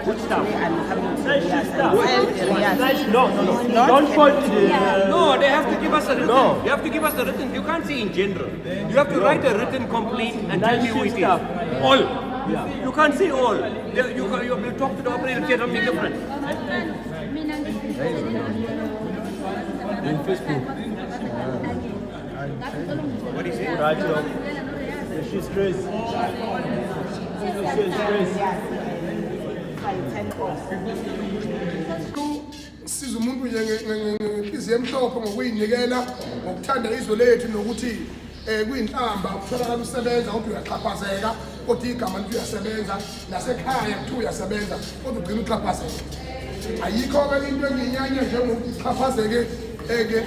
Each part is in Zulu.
Which Today staff? I'm coming to Night shift Riyaz. staff. I tell Riyaz. Night, no, no, no. It's not Don't call happening. the. No, they have to give us a written. No. You have to give us a written. You can't say in general. You have to write a written complaint and tell Night me who shift it is. staff. All. Yeah. You can't say all. You will talk to the operator and say something different. In Facebook. What is it? Right, so she's crazy. She's crazy. If I turn off. Siza umuntu nje ngenhliziyo emhlophe, ngokuyinikela, ngokuthanda izwe lethu, nokuthi kuyinhlamba ukutholakala usebenza kodwa uyaxhaphazeka, kodwa igama lithi uyasebenza, nasekhaya kuthiwa uyasebenza kodwa ugcina uxhaphazeka. Ayikho-ke into engiyinyanya njengokuthi ixhaphazeke eke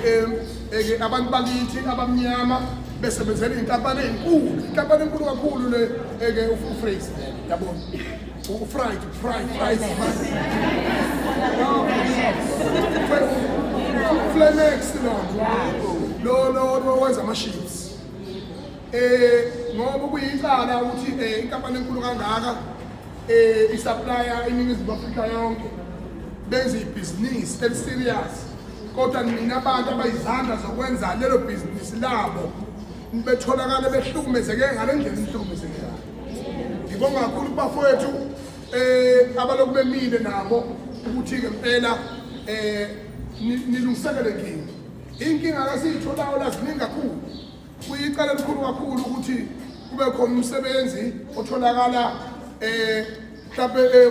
eke abantu bakithi abamnyama besebenzela iy'nkampani ey'nkulu, inkampani enkulu kakhulu le eke uFraser, yabona, ufried fried fries, Flamex, lo wenza ama-chips, ngoba kuyicala ukuthi inkampani enkulu kangaka isupplya iNingizimu Afrika yonke, benze ibhizinisi eliserious, kodwa nina abantu abayizandla zokwenza lelo bhizinisi labo betholakala behlukumezeke ngale ndlela enihlukumezeke ngayo. Ngibonga kakhulu kubafowethu abalokhu bemile nabo ukuthi ngempela nilungisekele inkinga. Inkinga kasiyitholayo la ziningi kakhulu. Kuyicala elikhulu kakhulu ukuthi kube khona umsebenzi otholakala mhlawumbe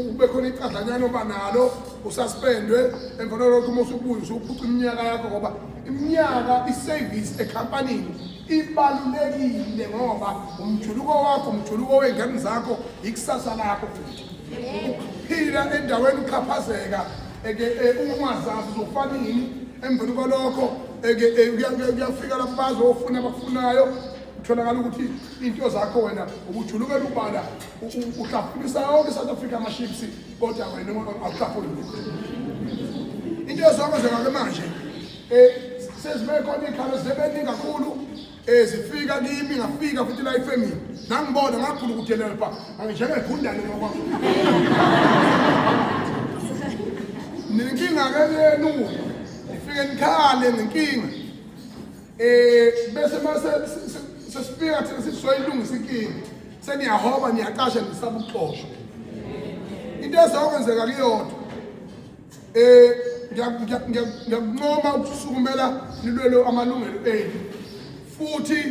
kube khona icadlanyana oba nalo, ususpendwe, emva kwalokho uma usubuya usuphuca iminyaka yakho, ngoba iminyaka i-service ekhampanini ibalulekile, ngoba umjuluko wakho, umjuluko wey'ngane zakho, ikusasa lakho. Futhi ukuphila endaweni uxhaphazeka eke ungazazi uzofana ini emveni kwalokho, eke kuyafika lapho bazofuna abakufunayo, kutholakala ukuthi into zakho wena ubujulukela ubala uhlafunisa yonke i-South Africa ama-chips, kodwa wena awuhlafuni lutho. Into ezokwenzeka-ke manje, sezibe khona iy'khalo zibeningi kakhulu, zifika kimi, ngafika futhi la efemini nangibona ngakhula ukuthi lapha njengegundane ngokwami. Nenkinga-ke yenu nifike nikhale ngenkinga, bese mase sesifika thina sithi soyilungisa inkinga, seniyahoba, niyaqasha, nisaba ukuxoshwa. Into ezokwenzeka kuyodwa, ngiyakuncoma ukusukumela nilwele amalungelo enu, futhi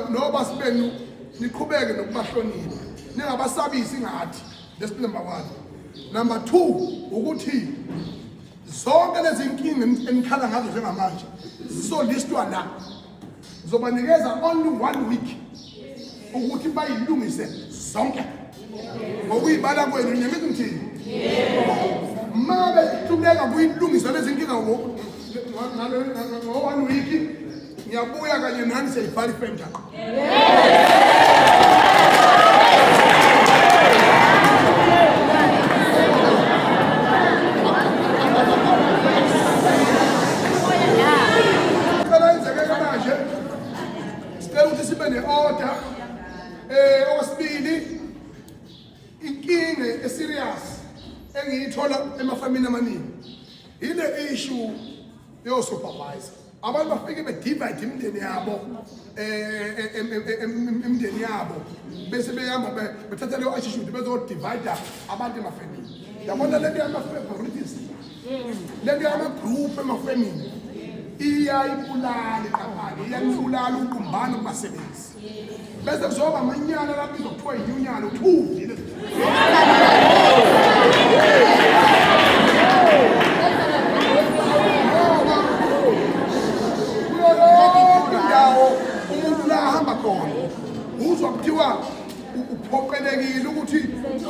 nobasi benu niqhubeke nokubahlonipha, ningabasabisi ngathi. That's number one. Number two, ukuthi zonke lezi nkinga enikhala ngazo njengamanje zizolistwa la. Zobanikeza only one week ukuthi bayilungise zonke ngokuyibala kwenu. Ngithi ngithini? Ma behluleka kuyilungisa lezi nkinga ngo-one week, ngiyabuya kanye nani siyayibhala ifem njalo. Cela yenzeke manje, sicela ukuthi sibe ne-order. Okwesibili, inkinga eserious engiyithola emafamini amaningi ile issue yo-supervisor. Abantu bafike bedivide imindeni yabo, imindeni yabo, bese behamba bethatha leyo attitude bezodivide abantu emafemini. Yabona lento yama-favoritism, lento yama-group emafemini iyayibulala inkampani, iyalibulala uqumbano kubasebenzi, bese kuzoba amanyala labizwa kuthiwa inyunyana uthuvi. Ngoba kuyo yonke indawo umuntu la ahamba khona uzwa kuthiwa uphoqelekile ukuthi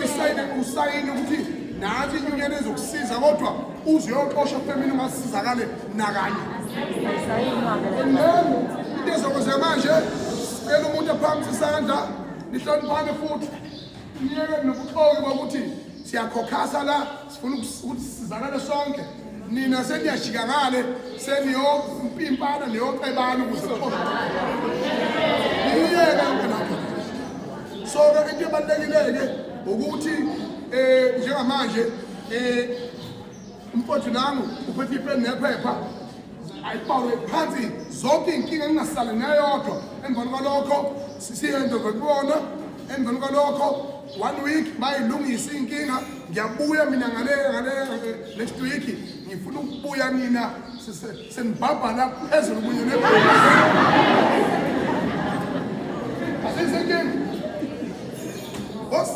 usayine, usayine ukuthi nathi inyunyana ezokusiza, kodwa uze uyoxosha femini ungasizakale nakanye. And then into ezokwenzeka manje, sicela umuntu aphakamise isandla, nihloniphane futhi niyeke nobuxoki bokuthi siyakhokhasa la, sifuna ukuthi sisizakale sonke. Nina seniyajika ngale, seniyompimpana, niyocebana ukuze kuxoshwe. Niyeke yonke lapho. So-ke into ebalulekile-ke ukuthi Njengamanje umfowethu nangu uphethe ipeni nephepha, ayibhalwe phansi zonke iy'nkinga, engingasali neyodwa. Emveni kwalokho siyi-hand-over kubona. Emveni kwalokho one week bayilungisa iy'nkinga. Ngiyabuya mina ngale next week, ngifuna ukubuya nina senibhabhala phezulu kunye nebhokisi. Asisenkinga, boss.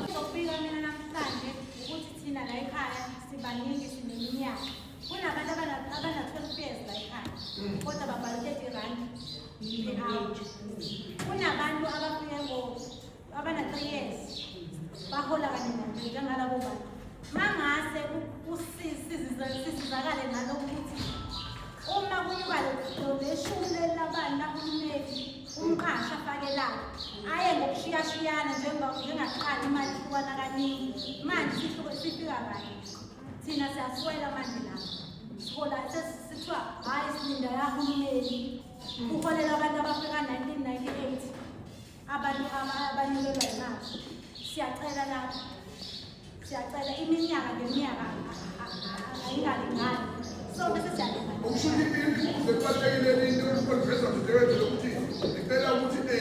Ngizofika mina namhlanje ukuthi thina la ekhaya sibaningi, sineminyaka. Kunabantu abana-12 years la ekhaya, kodwa babhala R30 per hour. Kunabantu abafike ngo abana-3 years, bahola kanye njengalabo bantu. Mangase sisizakale nalokhu ukuthi uma kunyuka leshumi leli labani lahulumeni, umqashi afakelayo aye ngokushiyashiyana njengaqala imali ihlukana kaningi. Manje sifika kanye, thina siyaswela manje lapho sihola, sesithiwa hhayi, silinda yahulumeni kuholela abantu abafika 1998, abantu abanyukelwa imali. Siyacela lapho, siyacela, iminyaka ngeminyaka ayingalingani, sonke sesiyalingana. Okusho ukuthi iphuzu elibalulekile into oliveza nje ukuthi ngicela ukuthi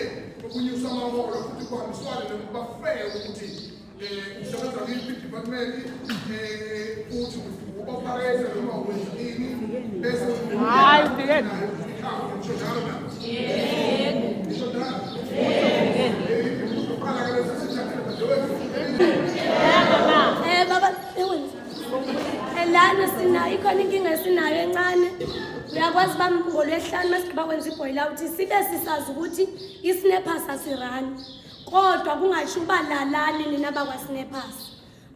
ukunyusa amaholo futhi kuhambiswane nokuba fair, ukuthi usebenza kuyiphi department, futhi u-operator noma wenza ini, bese Hayi, ubhekene. ngisho njalo na? Ngisho njalo. Uqala ke lesi. Baba ewenza. Lana sinayo, ikhona inkinga esinayo encane. Uyakwazi ba ngolwesihlanu masigqiba kwenza i-boil out, sibe sisazi ukuthi i-snappers asirani. Kodwa kungasho uba lalani nina bakwa-snappers.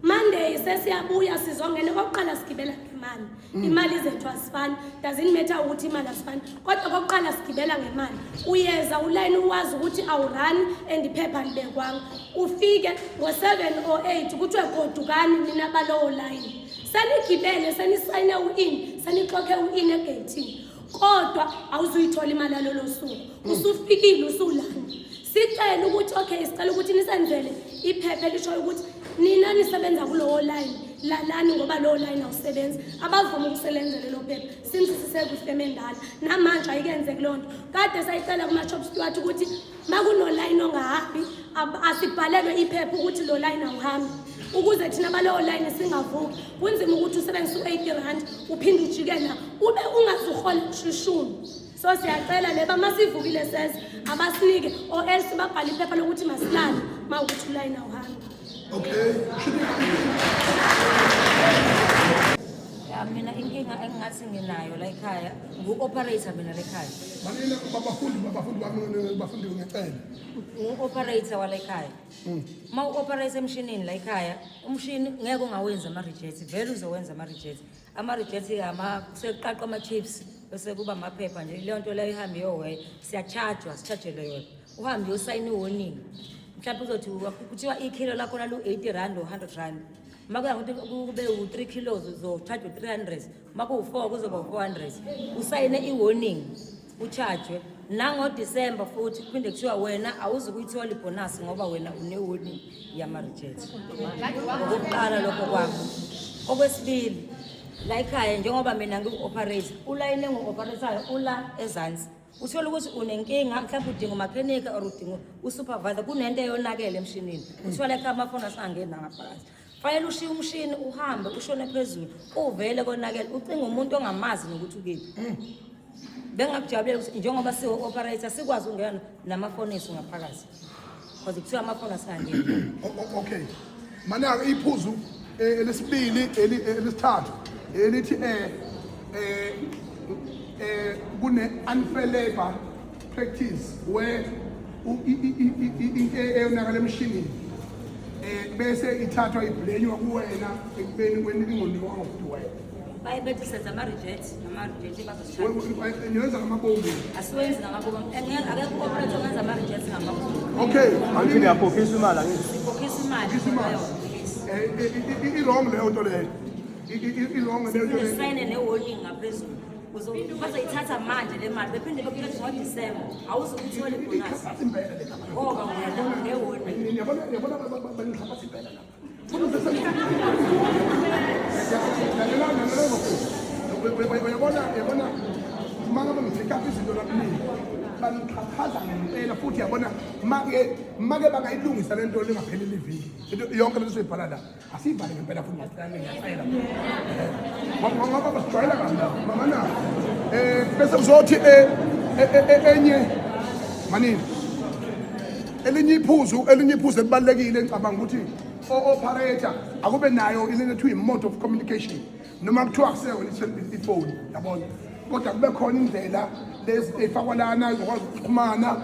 Monday sesiyabuya sizongena okokuqala, sigibela ngemali. Imali zethu asifani. Doesn't matter ukuthi imali asifani. Kodwa okokuqala sigibela ngemali. Uyeza ulayini uwazi ukuthi awurani and iphepha libekwanga. Ufike ngo-7 or 8 kuthiwe godukani nina balowo line. Senigibele, senisayine u-in, senixoxe u-in egeyithini. Kodwa awuzuyithola imali yalolo suku. Usufikile usulana. Sicela ukuthi, okay, sicela ukuthi nisenzele iphepha elishoyo ukuthi nina nisebenza kulowo line lalani, ngoba lowo line awusebenzi. Abavuma ukuselenzele lelo phepha since sisekwifeme endala. Namanje ayikenzeki leyo nto. Kade sayicela kuma-shop steward ukuthi makuno-line ongahambi, asibhalelwe iphepha ukuthi lo line awuhambi, ukuze thina balowo line singavuki. Kunzima ukuthi usebenzise u-R80 uphinde ujike la ube ungazuhola ishumi. So siyacela leba masivukile seze abasinike or else babhale iphepha lokuthi masilale ma ukuthi ulayini awuhambi. Okay. Ya, mina inkinga engingathi nginayo la ekhaya, ngu-operator mina la ekhaya. Manina bafundi bami, bafundi, ngiyacela. Ngu-operator wala ekhaya. Uma u-operate emshinini la ekhaya, umshini ngeke ungawenzi ama-reject, vele uzowenza ama-reject. Ama-reject ama sekuqaqwa ama-chips bese kuba amaphepha nje. Leyo nto leyo ihambe iyoweya, siya-charge-wa, si-charge-elwe yona. Uhambe uyosayina i-warning, mhlawumbe uzothi kuthiwa ikhilo lakhona lu-R80 or R100. Uma kuya ngokuthi kube u-3 kilos, uzo-charge u-300, uma kuwu-4 kuzoba u-400. Usayine i-warning, u-charge-we. Nangodisemba futhi kuphinde kuthiwa wena awuzukuyithola ibhonasi ngoba wena une-warning yama-reject. Okokuqala lokho kwakho. Okwesibili, la ekhaya, njengoba mina ngiwu-operator, ulayini engu-operatayo ula ezansi, uthole ukuthi unenkinga, mhlawumbe udinga umakhenika or udinga u-supervisor, kunento eyonakele emshinini, kuthiwa la ekhaya amafoni asangeni ngaphakathi. Fanele ushiye umshini, uhambe ushone phezulu, uvele konakele, ucinga umuntu ongamazi nokuthi ukephi. Bengakujabulela ukuthi njengoba siwu-operator sikwazi ukungena namafoni ethu ngaphakathi, because kuthiwa amafoni asingangeni. Okay, mana iphuzu elesibili, elesithathu elithi kune unfair labor practice where into eyonakala emshinini bese ithathwa iblenywa kuwena ekubeni wena ingoniwanga futhi wena. Baye bethi senza ama-reject, ama-reject bazosi-charge. Niwenza ngamabomu? Asiwenzi ngamabomu. Akekho u-operator ongenza ama-reject ngamabomu. Okay. Angithi niyakhokhisa imali, angithi? Sikhokhisa imali. Khokhisa imali. Yes. I-wrong leyo nto leyo. I-wrong leyo nto leyo. Sisayine ne-warning ngaphezulu. Bazoyithatha manje le mali, bephinde bekuthathe ngodisemba, awuzukuthola ibhonasi Impela le gama. ngoba wena une-warning. Niyabona, niyabona, bangihlaphaza impela lapha. Funa Lalela, lalela bafethu. Uyabona, uyabona, uma ngabe ngi-pick up izinto lakuningi bangixhaphaza ngempela futhi, yabona, make bangayilungisa le nto lingapheleli iviki. Into yonke lento soyibhala la, asiyibhale ngempela futhi ngiyacela, ngiyacela, ngoba basijwayela kabi la mama na. Bese kuzothi enye manini, elinye iphuzu elibalulekile, ngicabanga ukuthi o-operator akube nayo ilento ethiwa i-mode of communication, noma kuthiwa akuseko ifoni, yabona, kodwa kube khona indlela lezi ey'fakwa lana izokwazi ukuxhumana,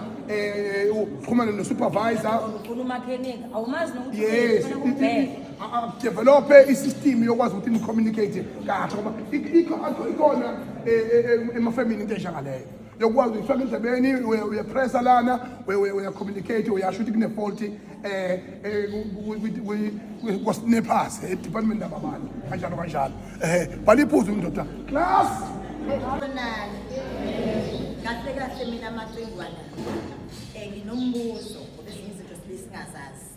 uxhumane no-supervisor. Ufuna umakhenika, awumazi nokuthi ufuna ukubheka. Develope i-system yokwazi ukuthi ni-communicate kahle, ngoba ikhona emafemini into enjengaleyo yokwazi uyifaka endlebeni, uyapressa lana, uyacommunicate, uyasho ukuthi kune-fault kwa-snappers e-department ababani, kanjalo kanjalo. Bhala iphuzu, indoda class. Sanibonani. Kahle kahle mina Macingwana. Nginombuzo ngoba ezinye izinto sibe singazazi.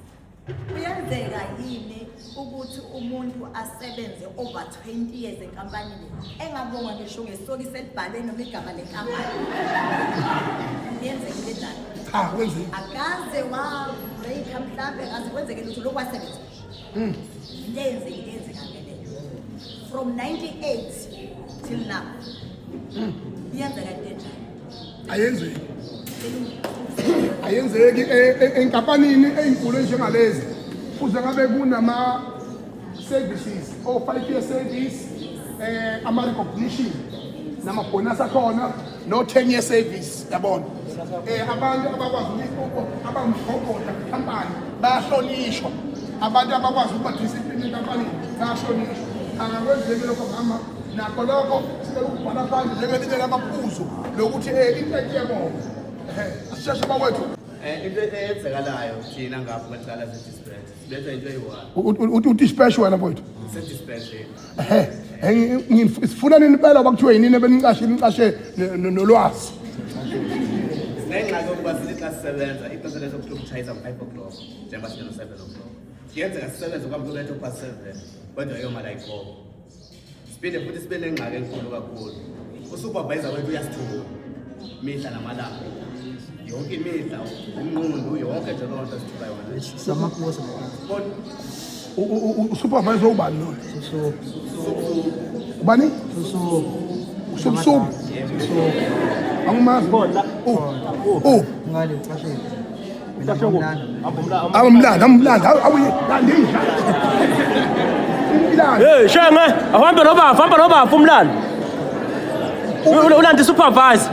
Kuyenzeka yini ukuthi umuntu asebenze over 20 years enkampanini engabongwa ngisho ngesokisi elibhalwe noma igama lenkampani? Yenzeka kanjani? Cha, kwenzeki. Akaze wa-break mhlambe, akaze kwenzeke lutho lokwasebenza nje. Into eyenzekile yenzeka ngeleyo. From 98 till now. Iyenzeka into enjalo? Ayenzeki, ayenzeki. Enkampanini ey'nkulu enjengalezi kuze ngabe kunama-services, o-5 year service, ama-recognition namabhonasi akhona, no-10 year service, yabona. Abantu abakwazi abamgogodla kwikhampani bayahlonishwa, abantu abakwazi ukuba discipline enkampanini bayahlonishwa. Angakwenzeki lokho, mama, nakho lokho sicela ukubhala phansi njengelinye lamaphuzu lokuthi into iyabonga. Asisheshe bakwethu. Into eyenzekalayo thina ngapha kwecala ze-dispatch sibetha into eyi-one. Udispatch wena, mfowethu? Se-dispatch. Ehe, sifuna nini impela ngoba kuthiwe yinini ebenicashe, nicashe nolwazi. Sinengxaki yokuba sithi xa sisebenza ixesha lethu kuthiwa kutshayisa ngo-5 o'clock, njengoba singeno-7 o'clock kuyenzeka sisebenze kwamntu obethe past 7, kodwa iyo mali ayikhokho. Siphinde futhi sibe nengxaki enkulu kakhulu, usupervisor wethu uyasithuka mihla namalanga, yonke imihla, umnqundu, yonke nje loo nto sithuka yona. Samaposa. Kodwa Usupervisor ubani loyo? Susuku. Ubani? Susuku. Usubusuku? Susuku. Angimazi. Oh. Ngale ucashile. Mina ngimlanda. Awumlanda, amlanda, awuye landa inja. Ilanda. Hey, Shenge, awuhambe nobafa, hamba nobafa umlando. Ulanda supervisor.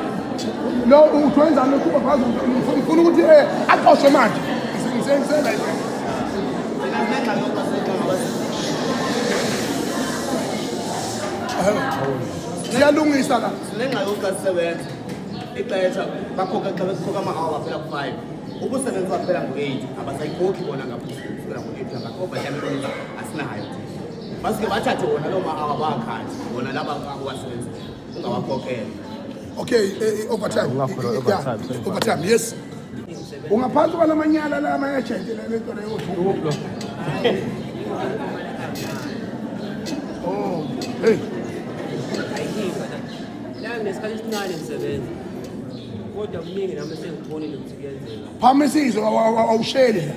Lo uthi wenzani lo supervisor? Ngifuna ukuthi axoshwe manje. Ngisenzela nje. Thina sinengxaki yokuba sithi xa Siyalungisa la. Sinengxaki yokuba sisebenza ixesha bakhokha, xa bekhokha ama-hour baphela ku-5, ubusebenzi baphela ngo-8, abasayikhokhi bona ngapha kusukela ngo-8, ngakho overtime eninzi asinayo thina. Basuke bathathe wona loo ma-hour bawakhathi wona laba awasebenzile ungawakhokhela. Okay, overtime. Ungakhona Yeah, overtime, sorry. Overtime, yes. Ungaphansi kwalamanyala la ama-agent le nto leyo. Oh, hey. La nginesikhathi esincane ngisebenza, kodwa kuningi nami esengikubonile ukuthi kuyenzeka. Phamisa izwe, awusheli la.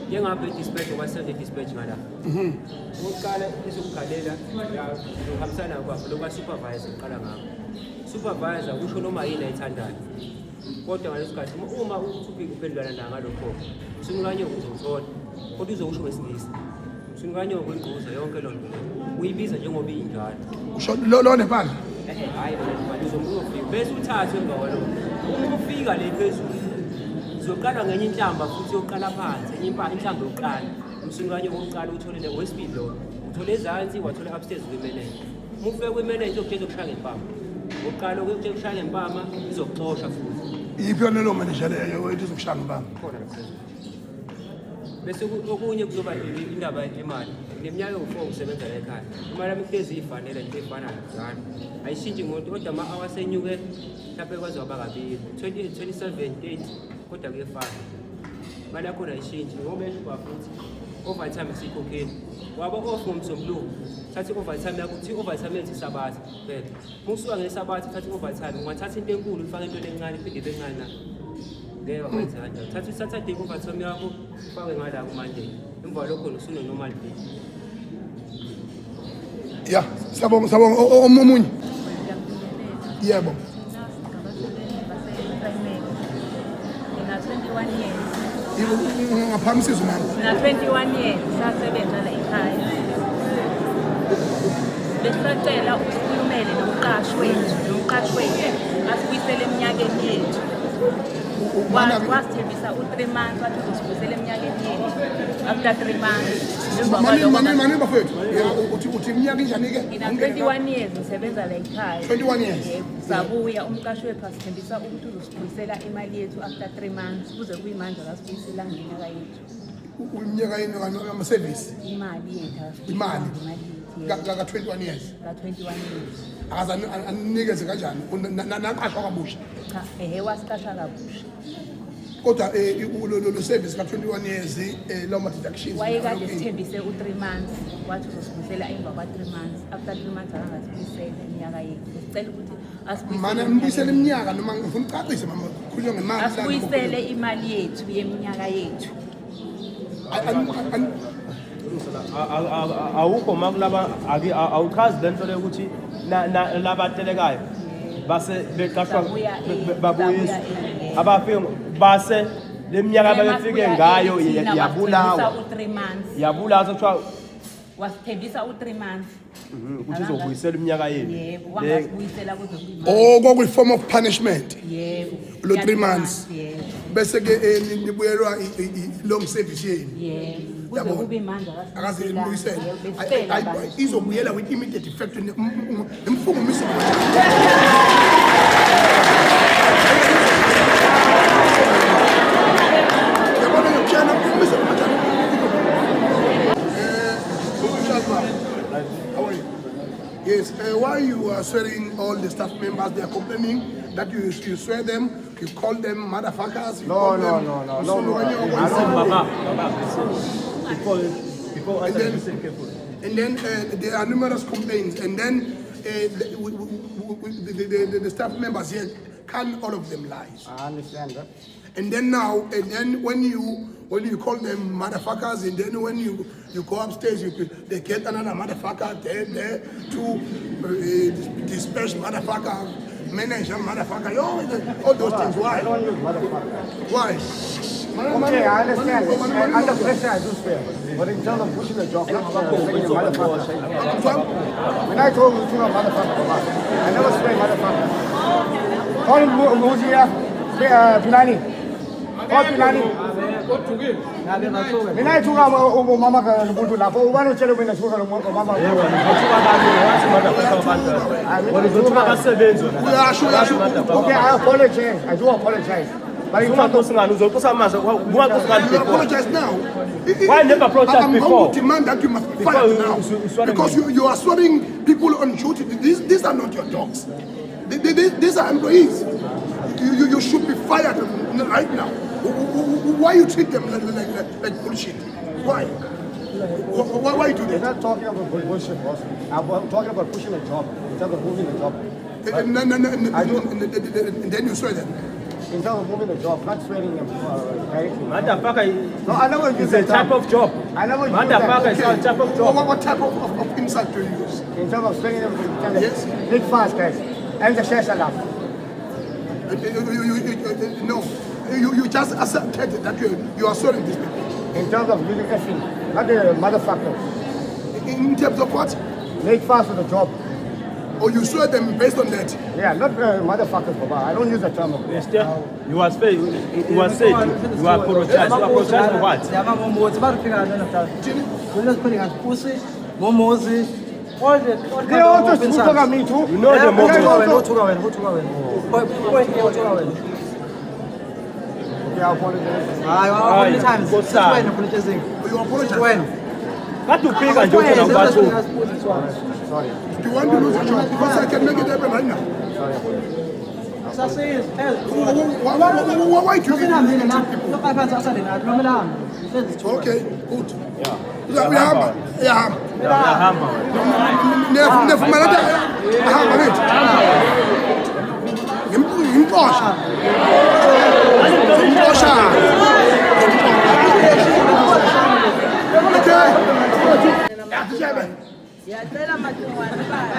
Njengapha i-dispatch, okwasenze i-dispatch ngala, okokuqala ezokugalela uhambisana kwakho lokwa-supervisor, uqala ngakho supervisor kusho noma yini ayithandayo, kodwa ngaleso sikhathi uma uthi uphendulana nayo ngalokho, umsunukanyoko uzowuthola, kodwa uzokusho ngesingisi, umsunukanyoko, ingquza, yonke loo nto leyo uyibiza njengoba iyinjalo. Usho lo nephandle. Ehe, hhayi lona uzofika bese uthathwe emva kwalokho. Uma ufika le phezulu uzoqala ngenye inhlamba futhi, yokuqala phansi, enye inhlamba yokuqala, umsunukanyoko wokuqala uthole wesibili lona, uthole ezansi, wathola upstairs kwimeneja. Uma ufika kwimeneja izokutshela ukushaya ngempama, oqala ukutshela ukushaya ngempama, izokuxosha futhi. Yiphi yona leyo manager leyo ethi izokushaya ngempama? Khona la phezulu. Bese okunye kuzoba indaba yemali. Neminyaka ewu-4 ngisebenza la ekhaya, imali yami ihlezi iyifanele nje, efana njalo, ayishintshi ngonto, kodwa ama-hour asenyuke mhlawumbe kwaze waba kabili, 28, 27, 30, kodwa kuyefana, imali yakhona ayishintshi ngoba eshuba futhi. Overtime asiyikhokheli. Waba off ngoMsombuluko, thatha i-overtime yakho, uthi i-overtime yethu isabatha phela. Uma usuka ngesabatha uthatha i-overtime, ungathatha into enkulu ufake into encane iphinde ibe encane na. Ngeke wakwenza kanjalo. Thatha i-Saturday i-overtime yakho ufake ngala ku-Monday. Emva kwalokho usune-normal day. Ya, siyabonga, siyabonga. Omunye. Yebo. Ngina 21 years. Ngaphambi mama. Ngina 21 years sasebenza la ekhaya. Besacela usikhulumele nomqashi wethu, nomqashi wethu asibuyisele eminyakeni yethu. Wasithembisa u-3 months wathi uzosibuyisela eminyakeni yethu. After 3 months. Emva Mani kwalokho mani mani bafethu. Ya, uthi iminyaka injani ke? Ngina 21 years ngisebenza la ekhaya. 21 years. Yebo, sabuya umqashi wethu asithembisa ukuthi uzosibuyisela imali yethu after 3 months kuze kuyimanje akasibuyiselanga iminyaka yethu. Iminyaka yenu ama service. Imali yethu akasibuyisela Imali. imali yethu. Ka 21 years. Ka 21 years. Akaze anikeze kanjani? Naqashwa kabusha. Cha, ehe wasiqasha kabusha. Kodwa lo service ka 21 years, lawo ma deductions. Wayekade sithembise u-3 months wathi uzosibuyisela emva kwa-3 months. After 3 months akangasibuyisela iminyaka yethu. Sicela ukuthi asibuyisele Mana nibuyisele iminyaka noma ngifuna ucacise mama, khulunywa ngemali la. Asibuyisele imali yethu yeminyaka yethu. Awukho makulaba awuchazi lento le ukuthi labatelekayo base beqashwa babuyiswa abafike base leminyaka ababefike ngayo yabulawa u-3 months. Yabulawa kuthiwa wasithembisa u-3 months. Ukuthi uzobuyisela iminyaka yenu. Yebo, wangasibuyisela kuze kuyimanje. Oh, kwakuyi form of punishment. Yebo. Lo 3 months. Yebo. Bese ke nibuyelwa long service yenu. Yebo. Kuze Yabona. kube manje Akaze nibuyisele. Yebo, besicela abantu. Izobuyela with immediate effect nemfungo miso. Yabona ngiyakutshela umise kanjani. How are you? Yes, why you are swearing all the staff members? They are complaining that you swear them, you call them motherfuckers. You No, call no, them no, no, no, no. Usulukanya I don't Baba, Baba, listen. Before And answer, then, listen carefully. and then there are numerous complaints, and then the staff members here can all of them lies. I understand that. And then now, and then when you call them motherfuckers, and then when you go upstairs, they get another motherfucker there to dispatch motherfucker, manager motherfucker, all those things. Why? I don't use motherfucker. Why? Okay, I understand. Under pressure, I do swear. But in terms of pushing the job, not saying motherfucker. When I told you to a motherfucker, I never swear motherfucker. Call him Muzia, Pilani. Call Pilani. Mina ithuka umama kaNobuntu lapho ubani utshele mina ithuka umama. Uzothuka abasebenzi wena. Uyasho, uyasho. Okay, I apologize. I do apologize. But in terms of You apologize now. Why never apologize I'm before? going to demand that you must be Before fired you- now. you swearing Because me. you are swearing people on duty. These are not your dogs. These are employees. You should be fired right now. Why you treat them like bullshit? Why? Why you do that? We're not talking about bullshit, boss. I'm talking about pushing a job in terms of moving the job. And then you swear them. In terms of moving the job, not swearing them directly. Motherfucker, No, I never use it's a that type term. of job. I never use Motherfucker, that. it's a type of job. What type of insult do you use? In terms of swearing them, tell them, Yes. Big fast, guys. And the share salam. No, you just accepted that you are swearing these people. In terms of using effing, not the motherfuckers. In terms of what? Make fast with the job. Or you swear them based on that? Yeah, not motherfuckers, Baba. I don't use that term. Mister, you was said, you apologize. You apologize for what? They also spoke at me too. You know the motto. Okay, I apologize. How many times? When apologizing? You apologize. When? Kade ufika nje uthena kubathu. Sorry. Do you want to lose your job? Because I can make it happen right now. Sorry. Why do you treat people? Okay. Good. Uyahamba, uyahamba. Uyahamba. Niyafumana ukuthi ahamba ngithi. Ngimxosha. Ngimxosha. Okay. Yathishebe. Siyacela Macingwane baba.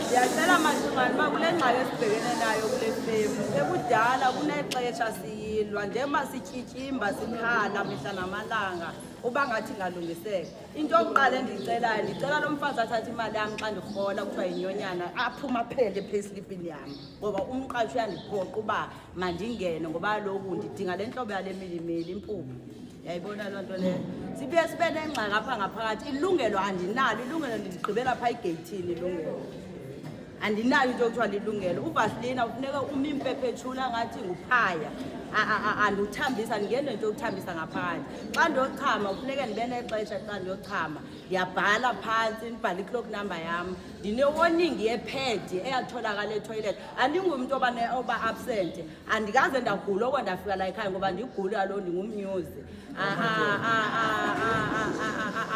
Siyacela Macingwane uba kule ngxaki esibhekene nayo kule femu sekudala kunexesha siyilwa njengoba sityityimba sikhala mihla namalanga uba ngathi ingalungiseka. Into yokuqala endiyicelayo, ndicela lo mfazi athathe imali yam xa ndirhola kuthiwa yinyonyana, aphume aphele epayslipini yam ngoba umqashi uyandiphoqa uba mandingene ngoba kaloku ndidinga le ntlobo yale milimili impuphu. Yayibona loo nto leyo. Sibuye sibe nengxaki apha ngaphakathi. Ilungelo andinalo, ilungelo ndiligqibela phaa egeyithini ilungelo. Andinayo into yokuthiwa lilungelo. Uvasilina ufuneka ume impephethula ngathi nguphaya. Andiwuthambisa, andingeni nento yokuthambisa ngaphakathi. Xa ndiyochama kufuneke ndibe nexesha xa ndiyochama. Ndiyabhala phantsi, ndibhale i-clock number yam. Ndine-warning yephedi eyatholakala ethoyilethi. Andingumntu oba absent. Andikaze ndagula oko ndafika la ekhaya ngoba ndigule kaloku ndingumnyuzi.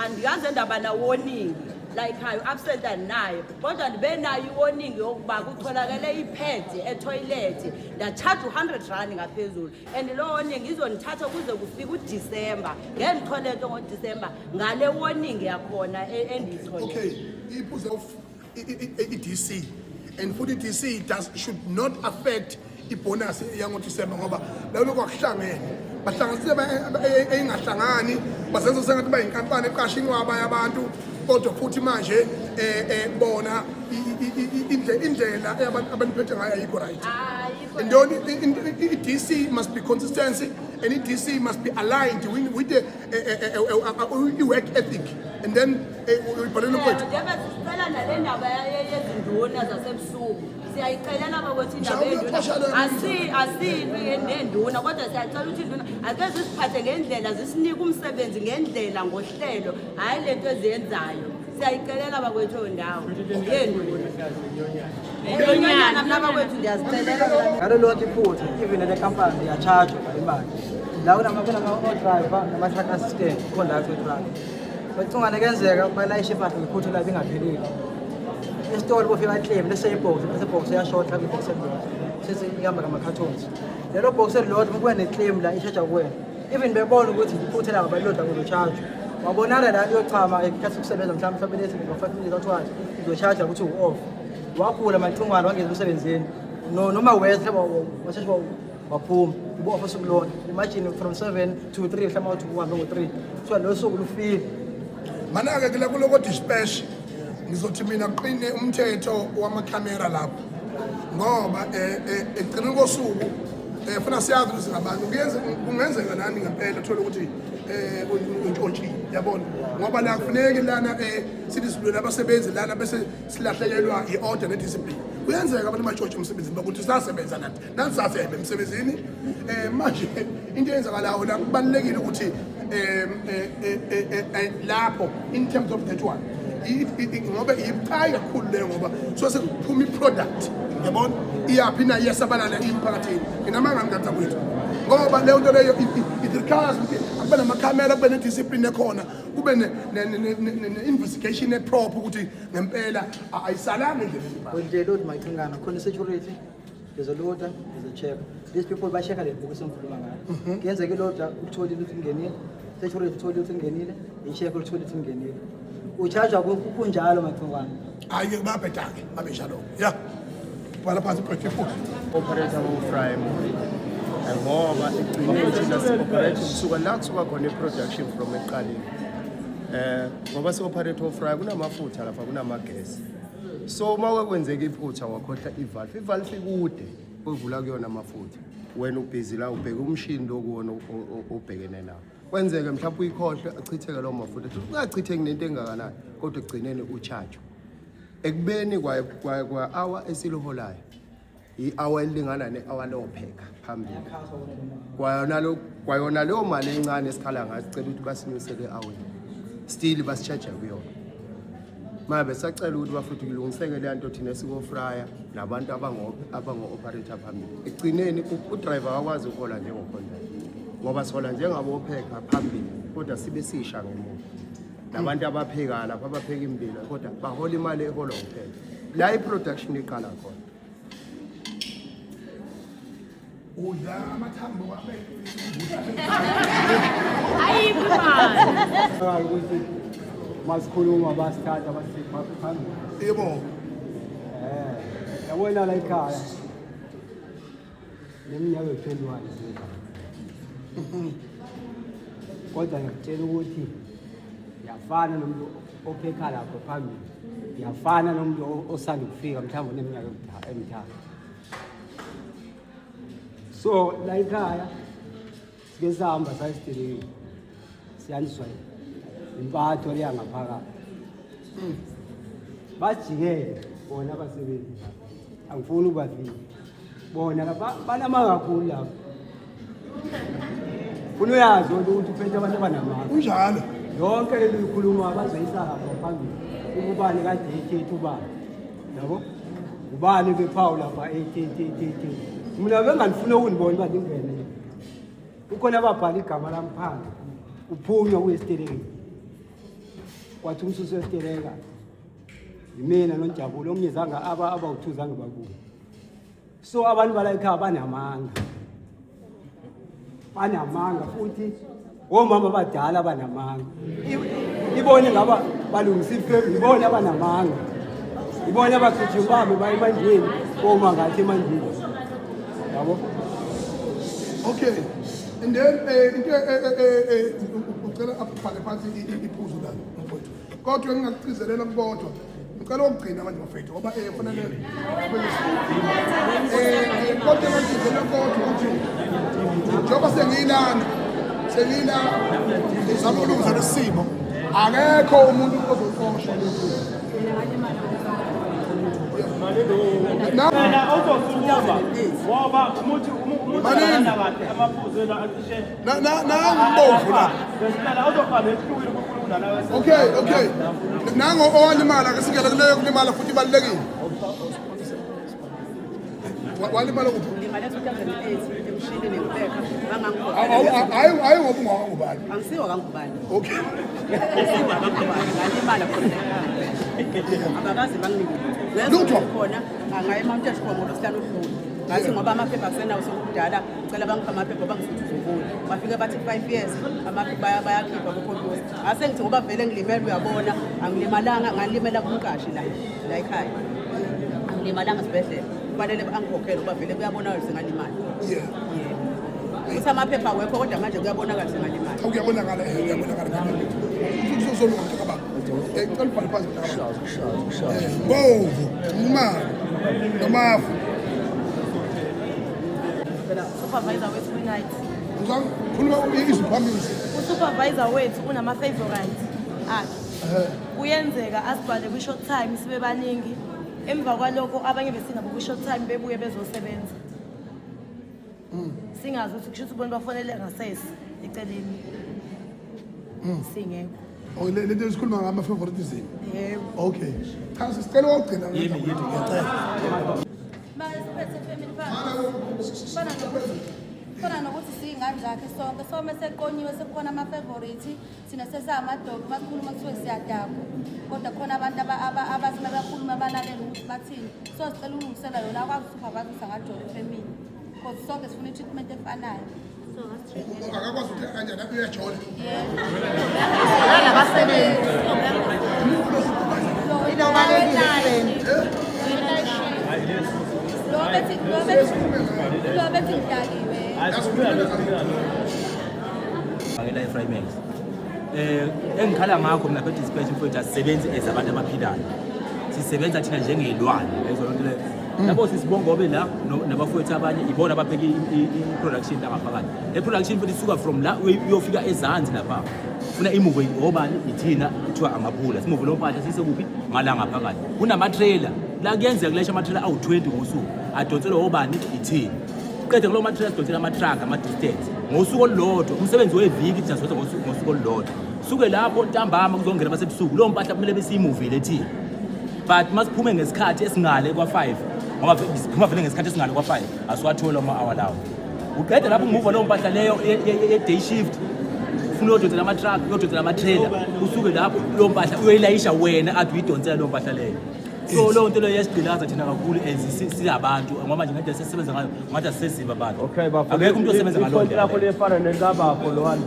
Andikaze ndaba na-warning la ekhaya, u-absent andinayo. Kodwa ndibe nayo i-warning yokuba kutholakele iphedi ethoyilethi, ndatshaja u-hundred rand ngaphezulu. And loo warning izondithatha kuze kufike uDisemba. Ngeke ndithole nto ngoDisemba ngale warning yakhona endiyitholileyo. Okay, iphuze of i-DC and futhi i-DC does should not affect ibonus yangoDisemba ngoba lalo kwakuhlangene. Bahlanganisile eyingahlangani, bazenza sengathi bayinkampani eqasha inqwaba yabantu, kodwa futhi manje bona indlela abaniphethe ngayo ayikho right. And then i-DC must be consistency and i-DC must be aligned with the work ethic. And then uyibhalele mfowethu. Njengoba sicela nale ndaba yezinduna zasebusuku, siyayicelela bakwethu indaba Mhlawumbe yenduna. uxosha leyo Asilwi nenduna, kodwa siyacela ukuthi induna ake zisiphathe ngendlela, zisinike umsebenzi ngendlela ngohlelo, hhayi le nto eziyenzayo. Siyayicelela bakwethu ndawo yenduna. Inyonyana mna bakwethu ndiyazicelela. Ngalo lonke iphutha, even le company iyachajwa imali. La kunama-driver nama-truck assistant, conductor we-truck. Bacingwane kuyenzeka balayishe impahla ngephutha labo ingaphelile. Esitolo bofika baclaim, let's say ibox, bese ibox iyashota mhlawumbe ibox elilodwa. Sesi ihamba ngama-cartons. Lelo box elilodwa uma kuba ne-claim la ishaja kuwena. Even bebona ukuthi iphutha labo balilodwa uzochajwa. Wabonana la uyochama ngesikhathi sokusebenza mhlawumbe lethi ngo-5 minutes athiwa uzochaja ukuthi u-off. Wakhula Macingwane wangena emsebenzini. No, noma wethu mhlawumbe washeshe waphuma. Ubu off usuku lonke. Imagine from 7 to 3 mhlawumbe uthi uhambe ngo-3. Kuthiwa lo suku lufile. Mana-ke kula kuloko dispatch ngizothi mina kuqine umthetho wamakhamera lapho ngoba ekugcineni kosuku funa siyazi ukuthi singabantu kungenzeka nani ngempela uthole ukuthi untshontshile, yabona, ngoba la kufuneki lana sithi silwela abasebenzi lana bese silahlekelwa i-order ne-discipline. Kuyenzeka abantu batshontshe emsebenzini bakuthi sasebenza nathi nathi sasebe emsebenzini. Manje into eyenzakalayo la kubalulekile ukuthi lapho in terms of that one ngoba ibucayi kakhulu leyo ngoba so sekuphuma i-product, yabona, iyaphi na iyasabalala emphakathini. Nginamanga mntantsa kwethu ngoba leyo nto leyo it requires ukuthi kube namakhamera, kube ne-discipline ekhona, kube ne-investigation eproper ukuthi ngempela ayisalanga endleleni. When they load Macingwane, khona security, there's a loader, there's a check. These people basheka le bhuku esengikhuluma ngayo. Kuyenzeka iloader ukutholile ukuthi ingenile, security utholile ukuthi ingenile, i-check utholile ukuthi ingenile. Uchajwa kunjalo Macingwane. Hayi-ke bayabheda-ke babe njalo. Ya. Bhala phansi mfowethu iphutha. Operator wo-fry ngoba ekugcineni thina si-operate kusuka la kusuka khona i-production from ekuqaleni. Ngoba si-operate o-fry kunamafutha lapha, kunamagesi. So uma kwenzeka iphutha wakhohlwa i-valve, i-valve ikude ovula kuyona amafutha. Wena ubhizi la ubheka umshini lo kuwona obhekene nawo. Kwenzeke mhlawumbe uyikhohlwe achitheke lawo mafutha. Ungachitheki nento engakanani kodwa ekugcineni ucharge. Ekubeni kwa hour esiliholayo i-hour elilingana ne-hour lopheka phambili. Kwayona leyo mali encane esikhala ngayo sicela ukuthi basinyusele e-houreni. Still basicharge kuyona. Manje besacela ukuthi bafethu kulungiseke leya nto, thina sikofraya nabantu abango-operator phambili. Ekugcineni udriver akakwazi ukuhola njengokhondaktha ngoba sihola njengabophekha phambili, kodwa sibe sisha ngemuva. Nabantu abaphekayo lapha, abapheka imbila, kodwa bahola imali eholwa kuphela la i-production iqala khona. Udla amathambo wabe. Ayikho imali. Ukuthi masikhuluma basithatha basipha phambili. Yebo. Yabona la ekhaya neminyaka ewu-21 nje, kodwa ngiyakutshela ukuthi ngiyafana nomuntu ophekha lapho phambili, ngiyafana nomuntu osanda ukufika mhlawumbe oneminyaka emithathu. So la ekhaya sike sahamba sayisitelekile, siyaniswa impatho leya ngaphakathi, bajikele bona abasebenzi. Angifuni ukubavika bona lapha, banamanga kakhulu lapho. Funa uyazi wena ukuthi uphethe abantu abanamanga. Kunjalo. Yonke lento uyikhuluma bazoyisa lapha phambili, ubani kade ethethe ubani, yabo, ubani bephawu lapha ethethe. Mina bengalifuna ukunibona uba ningene. Kukhona ababhala igama lami phansi, kuphunywa kuyesitelekeni, kwathi umsusi wesiteleka yimina noNjabulo, omunye zange abawu-two zange babuye. So abantu bala ekhaya banamanga, banamanga futhi omama abadala banamanga. Ibone ngaba balungisa ifemu, ibone abanamanga, ibone abagijimi bami baye emandleni, koma ngathi emandleni, yabo. Okay, and then into ucela abhale phansi iphuzu la mfowethu, kodwa engingakugcizelela kukodwa, ngicela ukugcina manje bafethu, ngoba kufanele, kodwa engingakugcizelela kodwa ukuthi njengoba sengiyilana ngizama ukulungisa lesimo, akekho umuntu ozoxoshwa. Wena ozosukuma ngoba umuntu Maningi. alala kahle amaphuzu ena acishe Nangu umbomvu la. Besilala ozohamba ehlukile kukhulu kunalawa. Okay, nango owalimala ke, singena kuleyo kulimala futhi ibalulekile. Walimala kuphi? Ngilimale 2008 emshinini ngipheka. Hayi hayi, ngoba ungawangubani? Angisiwa kangubani. Okay. Angisiwa kangubani, ngalimala khona ekhaya. Abakaze banginike lutho. Lutho khona ngaye eMount Ashmore ngolwesihlanu odlule. Ngathi ngoba amaphepha akusenawo sokudala, ngicela bangiphe amaphepha bangisuthi uzobuya. Bafike bathi 5 years amaphepha bayakhipha ku-computer. Ase ngithi ngoba vele ngilimele uyabona, angilimalanga, ngalimela kumqashi la la ekhaya. Angilimalanga esibhedlela. Kufanele angikhokhele ngoba vele kuyabonakala sengalimala. Yebo. Futhi amaphepha awekho, kodwa manje kuyabonakala sengalimala. Kuyabonakala, kuyabonakala. Uzolunga mntakababa. Ngicela ubhale phansi mntakababa. Mbovu, Nxumalo, noMafu. Supervisor wethu kwi-night. Khuluma izwi phambili. Usupervisor wethu unama-favorite akhe. Kuyenzeka asibhale kwi-short time sibe baningi, emva kwalokho abanye besingabo kwi-short time bebuye bezosebenza, singazi ukuthi kusho ukuthi bona bafonele ngasese eceleni singekho. Oh, le lento esikhuluma ngama-favoritism. Yebo. Okay. Cha, sicela ukugcina. Yimi, yimi, ngiyacela. Basiphethe family farm. Fana nokuthi siyingane zakhe sonke, so uma seqonyiwe sekukhona ama-favorite, thina sesamadoki, masikhuluma kuthiwe siyadakwa, kodwa khona abantu abathi mabakhuluma balalela ukuthi bathini. So sicela ukulungisela yona, akwazi usupervise ukuthi angajola efemini, because sonke sifuna i-treatment efanayo. Akakwazi ukuthi kanjani uyajola. Nalabasebenzi. Lo bethi ngidakiwe. Fakela i-Frymax. Engikhala ngakho mina phethe dispatch mfowethu, asisebenzi as abantu abaphilayo. Sisebenza thina njengey'lwane, yayizwa loo nto leyo. Labo sisibongobe la nabafowethu abanye ibona abapheka i-production la ngaphakathi. Le production futhi isuka from la uyofika ezansi lapha. Funa imuve obani? Ithina, kuthiwa amaphula. Simuve lo mpahla sise kuphi? Ngala ngaphakathi. Kunama-trailer la, kuyenzeka kulesha ama-trailer awu-20 ngosuku. Adonselwa obani? Ithina. Qede kulo ma-trailer sidonsela ama-truck ama-distance ngosuku olulodwa, umsebenzi weviki thina siwenza ngosuku olulodwa. Suke lapho ntambama kuzongena basebusuku, leyo mpahla kumele besiyimuvile thina, but masiphume ngesikhathi esingale kwa-5, ngoba siphuma vele ngesikhathi esingale kwa-5, asiwatholi ama-hour lawo. Uqede lapho umuva leyo mpahla leyo ye-day shift, ufuna uyodonsela ama-truck, uyodonsela ama-trailer, usuke lapho leyo mpahla uyoyilayisha wena ade uyidonsela leyo mpahla leyo. So leyo nto leyo iyasigqilaza thina kakhulu as singabantu, ngoba nje ngendlela sesisebenza ngayo ngathi asiseziba abantu. Okay bafo. Akekho umuntu osebenza ngaloo I-point ndlela lakho leyo. liyefana nelikabafo lwana.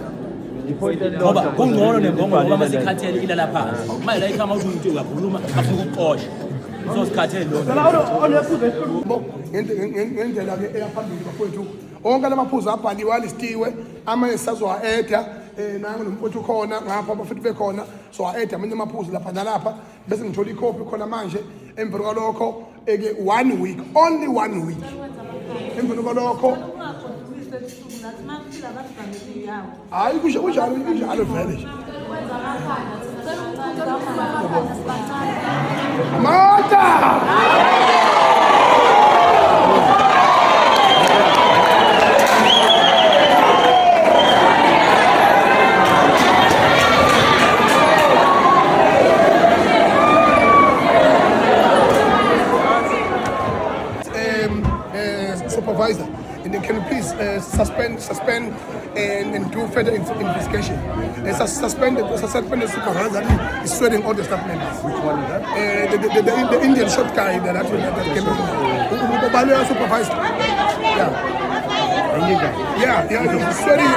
I-point elilodwa Ngoba kungcono nembongolo ngoba elibhalile. masikhathele ilala phansi. Manje la ikhama uthi umuntu uyakhuluma bafuna ukuxosha, so sikhathele leyo nto. Bo, ngendlela-ke eyaphambili bafowethu, onke la maphuzu abhaliwe, alistiwe, amanye sisazowa-eda. Nangu nomfowethu khona ngapha, abafowethu bekhona, sowa-eda amanye amaphuzu lapha nalapha, bese ngithola ikhophi khona manje. Emveni kwalokho eke one week, only one week emveni kwalokho. Hhayi, kusho kunjalo, kunjalo vele nje. Mata! Supervisor, and then can you please suspend and do further investigation? Suspend the supervisor that is swearing all the staff members. Which one is that? The Indian short guy that came in. Ubalea supervisor. Yeah. Indian guy. Yeah, he's swearing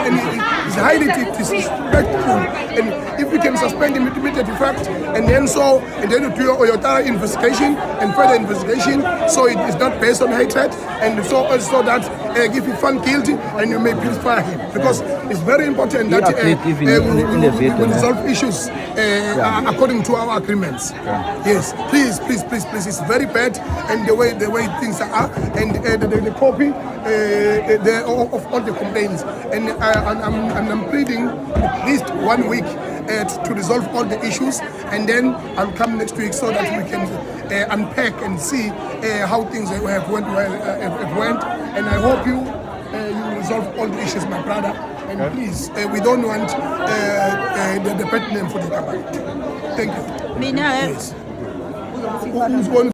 and he's highly disrespectful. And if we can suspend him with immediate effect, and then so, and then you do your thorough investigation and further investigation, so it is not based on hatred, and so that if you found guilty, and you may please fire him, because it's very important that He agreed even in the we video, ne? resolve issues according to our agreements. Yes, please, please, please, please. It's very bad, and the way things are, and the copy of all the complaints, and I'm pleading at least 1 week to resolve all the issues, and then I'll come next week so that we can unpack and see how things have went well, have went. And I hope you resolve all the issues, my brother. And please, we don't want the bad name for the company. Thank you. Mina Yes. Uzibona.